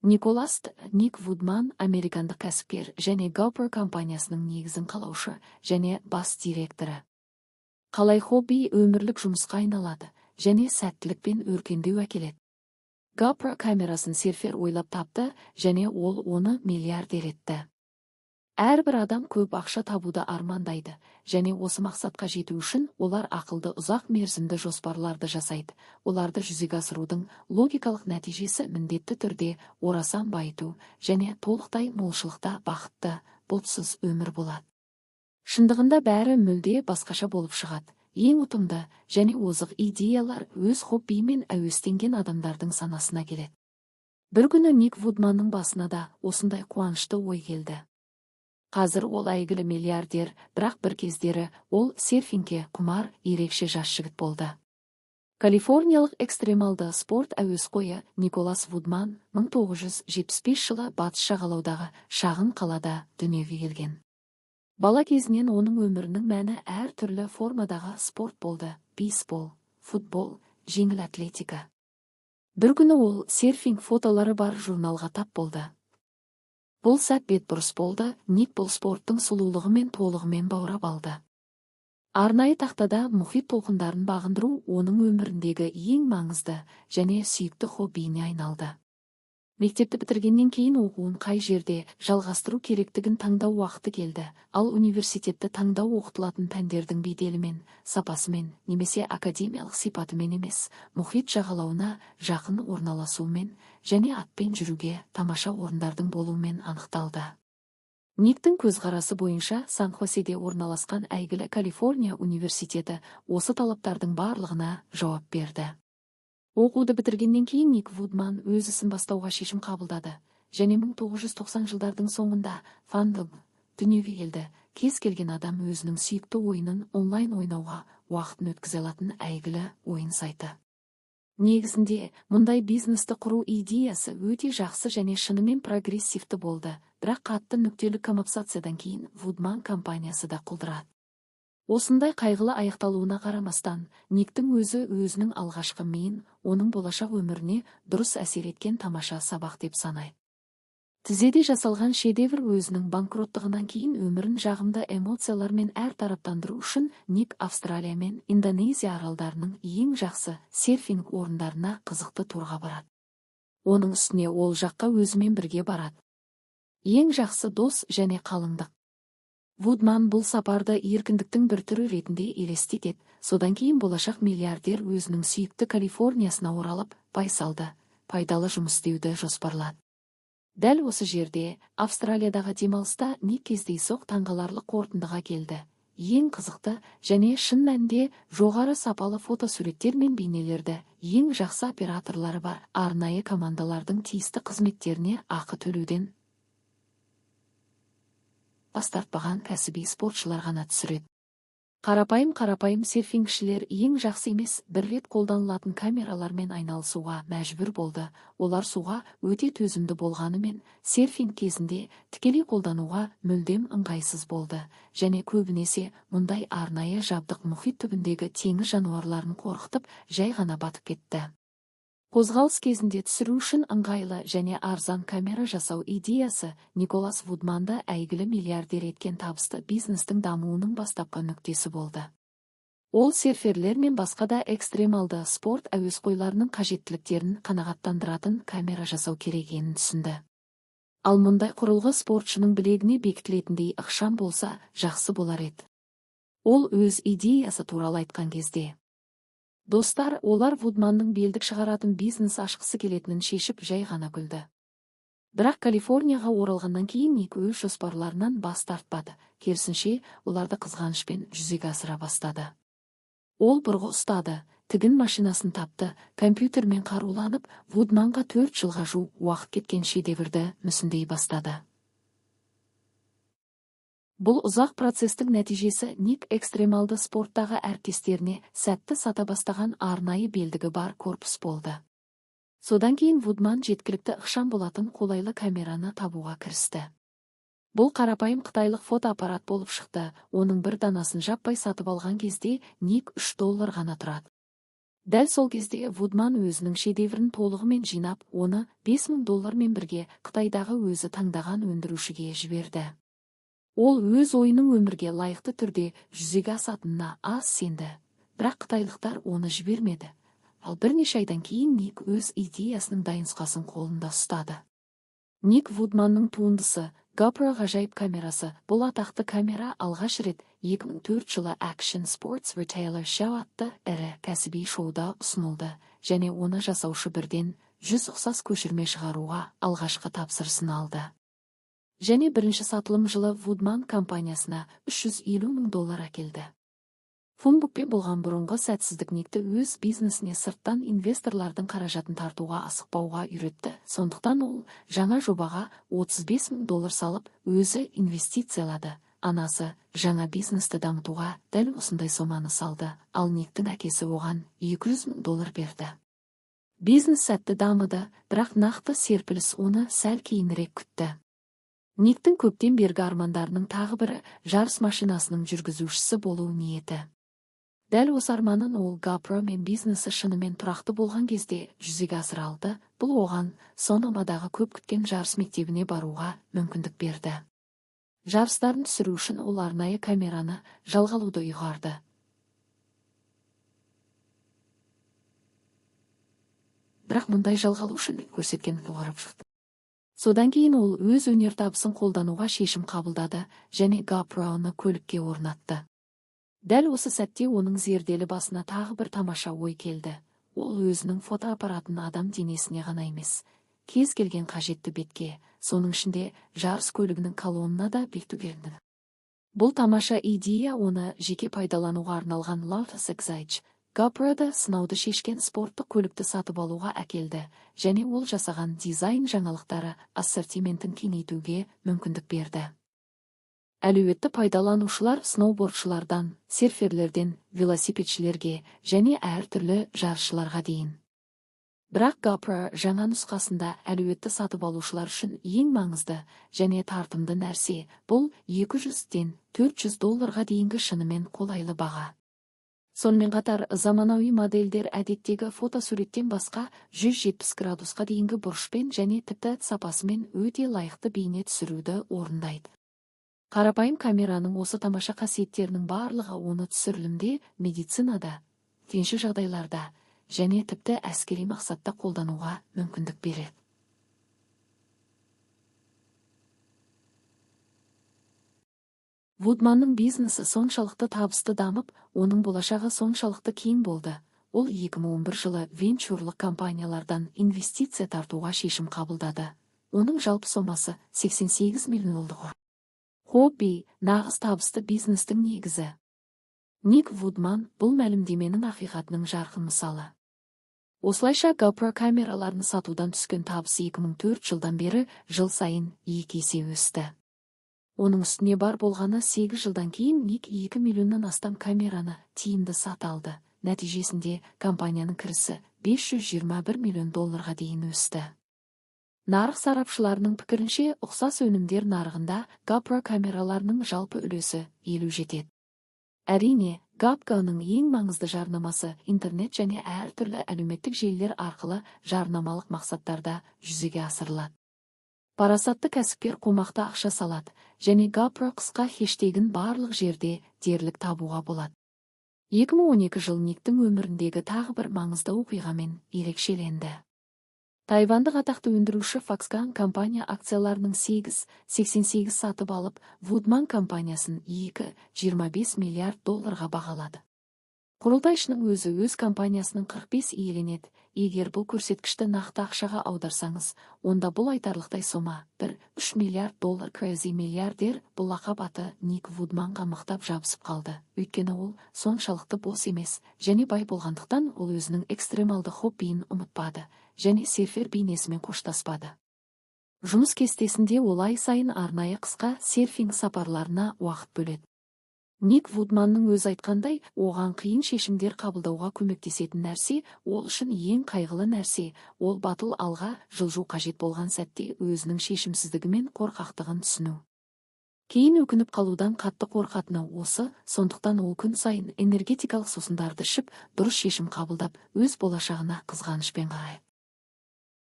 Николас Ник Вудман – американдық кәсіпкер және GoPro компаниясының негізін қалаушы және бас директоры. Қалай хобби өмірлік жұмысқа айналады және сәттілік пен өркендеу әкеледі? GoPro камерасын серфер ойлап тапты және ол оны миллиардер етті. Әрбір адам көп ақша табуды армандайды және осы мақсатқа жету үшін олар ақылды, ұзақ мерзімді жоспарларды жасайды. Оларды жүзеге асырудың логикалық нәтижесі міндетті түрде орасан байыту және толықтай молшылықта бақытты, бұлтсыз өмір болады. Шындығында бәрі мүлде басқаша болып шығады. Ең ұтымды және озық идеялар өз хоббиімен әуестенген адамдардың санасына келеді. Бір күні Ник Вудманның басына да осындай қуанышты ой келді. Қазір ол әйгілі миллиардер, бірақ бір кездері ол серфингке құмар ерекше жас жігіт болды. Калифорниялық экстремалды спорт әуесқойы Николас Вудман 1975 жылы батыс жағалаудағы шағын қалада дүниеге келген. Бала кезінен оның өмірінің мәні әр түрлі формадағы спорт болды: бейсбол, футбол, жеңіл атлетика. Бір күні ол серфинг фотолары бар журналға тап болды. Бұл сәт бетбұрыс болды. Ник бұл спорттың сұлулығымен толығымен баурап алды. Арнайы тақтада мұхит толқындарын бағындыру оның өміріндегі ең маңызды және сүйікті хоббиіне айналды. Мектепті бітіргеннен кейін оқуын қай жерде жалғастыру керектігін таңдау уақыты келді. Ал университетті таңдау оқытылатын пәндердің беделімен, сапасымен немесе академиялық сипатымен емес, мұхит жағалауына жақын орналасуымен және атпен жүруге тамаша орындардың болуымен анықталды. Никтің көзқарасы бойынша, Сан-Хоседе орналасқан әйгілі Калифорния университеті осы талаптардың барлығына жауап берді. Оқуды бітіргеннен кейін Ник Вудман өз ісін бастауға шешім қабылдады және 1990 жылдардың соңында Funwhale дүниеге келді. Кез келген адам өзінің сүйікті ойынын онлайн ойнауға уақытын өткізе алатын әйгілі ойын сайты. Негізінде, мұндай бизнесті құру идеясы өте жақсы және шынымен прогрессивті болды, бірақ қатты нүктелік комапсациядан кейін Вудман компаниясы да құлдырады. Осындай қайғылы аяқталуына қарамастан, Никтің өзі өзінің алғашқы миын оның болашақ өміріне дұрыс әсер еткен тамаша сабақ деп санайды. Тізеде жасалған шедевр. Өзінің банкроттығынан кейін өмірін жағымды эмоциялармен әр тараптандыру үшін Ник Австралия мен Индонезия аралдарының ең жақсы серфинг орындарына қызықты турға барады. Оның үстіне ол жаққа өзімен бірге барады ең жақсы дос және қалыңдық. Вудман бұл сапарды еркіндіктің бір түрі ретінде елестетеді. Содан кейін болашақ миллиардер өзінің сүйікті Калифорниясына оралып, байсалды, пайдалы жұмыс істеуді жоспарлады. Дәл осы жерде, Австралиядағы демалыста, Ник кездейсоқ таңғаларлық қорытындыға келді: ең қызықты және шын мәнінде жоғары сапалы фотосуреттер мен бейнелерді ең жақсы операторлары бар арнайы командалардың тиісті қызметтеріне ақы төлеуден бас тартпаған кәсіби спортшылар ғана түсіреді. Қарапайым серфингшілер ең жақсы емес, бір рет қолданылатын камералармен айналысуға мәжбүр болды. Олар суға өте төзімді болғанымен, серфинг кезінде тікелей қолдануға мүлдем ыңғайсыз болды және көбінесе мұндай арнайы жабдық мұхит түбіндегі теңіз жануарларын қорқытып, жай ғана батып кетті. Қозғалыс кезінде түсіру үшін ыңғайлы және арзан камера жасау идеясы Николас Вудманды әйгілі миллиардер еткен табысты бизнестің дамуының бастапқы нүктесі болды. Ол серферлер мен басқа да экстремалды спорт әуесқойларының қажеттіліктерін қанағаттандыратын камера жасау керек екенін түсінді. Ал мұндай құрылғы спортшының білегіне бекітілетіндей ықшам болса, жақсы болар еді. Ол өз идеясы туралы айтқан кезде, достар, олар Вудманның белдік шығаратын бизнес ашқысы келетінін шешіп, жай ғана күлді. Бірақ Калифорнияға оралғаннан кейін Ник өз жоспарларынан бас тартпады, керісінше, оларды қызғанышпен жүзеге асыра бастады. Ол бұрғы ұстады, тігін машинасын тапты, компьютермен қаруланып, Вудманға 4 жылға жуық уақыт кеткен шедеврді мүсіндей бастады. Бұл ұзақ процестің нәтижесі Ник экстремалды спорттағы әріптестеріне сәтті сата бастаған арнайы белдігі бар корпус болды. Содан кейін Вудман жеткілікті ықшам болатын қолайлы камераны табуға кірісті. Бұл қарапайым қытайлық фотоаппарат болып шықты. Оның бір данасын жаппай сатып алған кезде Ник 3 доллар ғана тұрады. Дәл сол кезде Вудман өзінің шедеврін толығымен жинап, оны 5000 доллармен бірге Қытайдағы өзі таңдаған өндірушіге жіберді. Ол өз ойының өмірге лайықты түрде жүзеге асатынына аз сенді, бірақ қытайлықтар оны жібермеді. Ал бірнеше айдан кейін Ник өз идеясының дайын нұсқасын қолында ұстады. Ник Вудманның туындысы GoPro ғажайып камерасы. Бұл атақты камера алғаш рет 2004 жылы Action Sports Retailer Show атты ірі кәсіби шоуда ұсынылды және оны жасаушы бірден 100 ұқсас көшірме шығаруға алғашқы тапсырысын алды. Және бірінші сатылым жылы Вудман компаниясына 350 мың доллар әкелді. Фунбукпен болған бұрынғы сәтсіздік Никті өз бизнесіне сырттан инвесторлардың қаражатын тартуға асықпауға үйретті. Сондықтан ол жаңа жобаға 35 мың доллар салып, өзі инвестициялады. Анасы жаңа бизнесті дамытуға дәл осындай соманы салды, ал Никтің әкесі оған 200 мың доллар берді. Бизнес сәтті дамыды, бірақ нақты серпіліс оны сәл кейінірек күтті. Никтің көптен бергі армандарының тағы бірі жарыс машинасының жүргізушісі болу ниеті. Дәл осы арманын ол GoPro мен бизнесі шынымен тұрақты болған кезде жүзеге асыра алды. Бұл оған Сономадағы көп күткен жарыс мектебіне баруға мүмкіндік берді. Жарыстарын түсіру үшін ол арнайы камераны жалға алуды ұйғарды. Бірақ мұндай жалға алу үшін көрсеткен жоғары шықты. Содан кейін ол өз өнертабысын қолдануға шешім қабылдады және GoPro-ны көлікке орнатты. Дәл осы сәтте оның зерделі басына тағы бір тамаша ой келді. Ол өзінің фотоаппаратын адам денесіне ғана емес, кез келген қажетті бетке, соның ішінде жарыс көлігінің колонына да бекітуге. Бұл тамаша идея оны жеке пайдалануға арналған Lotus Exige GoPro-да сынауды шешкен спорттық көлікті сатып алуға әкелді және ол жасаған дизайн жаңалықтары ассортиментін кеңейтуге мүмкіндік берді. Әлеуетті пайдаланушылар сноубордшылардан, серферлерден, велосипедшілерге және әртүрлі жарысшыларға дейін. Бірақ GoPro жаңа нұсқасында әлеуетті сатып алушылар үшін ең маңызды және тартымды нәрсе бұл 200-ден 400 долларға дейінгі шынымен қолайлы баға. Сонымен қатар заманауи модельдер әдеттегі фотосуреттен басқа 170 градусқа дейінгі бұрышпен және тіпті сапасымен өте лайықты бейне түсіруді орындайды. Қарапайым камераның осы тамаша қасиеттерінің барлығы оны түсірілімде, медицинада, төтенше жағдайларда және тіпті әскери мақсатта қолдануға мүмкіндік береді. Вудманның бизнесі соншалықты табысты дамып, оның болашағы соншалықты кең болды. Ол 2011 жылы венчурлық компаниялардан инвестиция тартуға шешім қабылдады. Оның жалпы сомасы 88 миллион доллар. Хобби нағыз табысты бизнестің негізі. Ник Вудман бұл мәлімдеменің ақиқатының жарқын мысалы. Осылайша GoPro камераларын сатудан түскен табыс 2004 жылдан бері жыл сайын 2 есе өсті. Оның үстіне бар болғаны 8 жылдан кейін Ник 2 миллионнан астам камераны тиімді сата алды. Нәтижесінде компанияның кірісі 521 миллион долларға дейін өсті. Нарық сарапшыларының пікірінше, ұқсас өнімдер нарығында GoPro камераларының жалпы үлесі 50 жетеді. Әрине, GoPro-ның ең маңызды жарнамасы интернет және әртүрлі әлеуметтік желілер арқылы жарнамалық мақсаттарда жүзеге асырылады. Парасатты кәсіпкер қомақты ақша салады және GoPro қысқа хештегін барлық жерде дерлік табуға болады. 2012 жыл Никтің өміріндегі тағы бір маңызды оқиғамен ерекшеленді. Тайвандық атақты өндіруші Foxconn компания акцияларының 8,88 сатып алып, Вудман компаниясын 2,25 миллиард долларға бағалады. Құрылтайшының өзі өз компаниясының 45 иеленеді. Егер бұл көрсеткішті нақты ақшаға аударсаңыз, онда бұл айтарлықтай сома 1,3 миллиард доллар. Crazy миллиардер бұл лақап аты Ник Вудманға мықтап жабысып қалды. Өйткені ол соншалықты бос емес және бай болғандықтан ол өзінің экстремалды хоббиін ұмытпады және серфер бейнесімен қоштаспады. Жұмыс кестесінде ол ай сайын арнайы қысқа серфинг сапарларына уақыт бөледі. Ник Вудманның өзі айтқандай, оған қиын шешімдер қабылдауға көмектесетін нәрсе, ол үшін ең қайғылы нәрсе, ол батыл алға жылжу қажет болған сәтте өзінің шешімсіздігі мен қорқақтығын түсіну. Кейін өкініп қалудан қатты қорқатыны осы, сондықтан ол күн сайын энергетикалық сусындарды ішіп, дұрыс шешім қабылдап, өз болашағына қызғанышпен қарайды.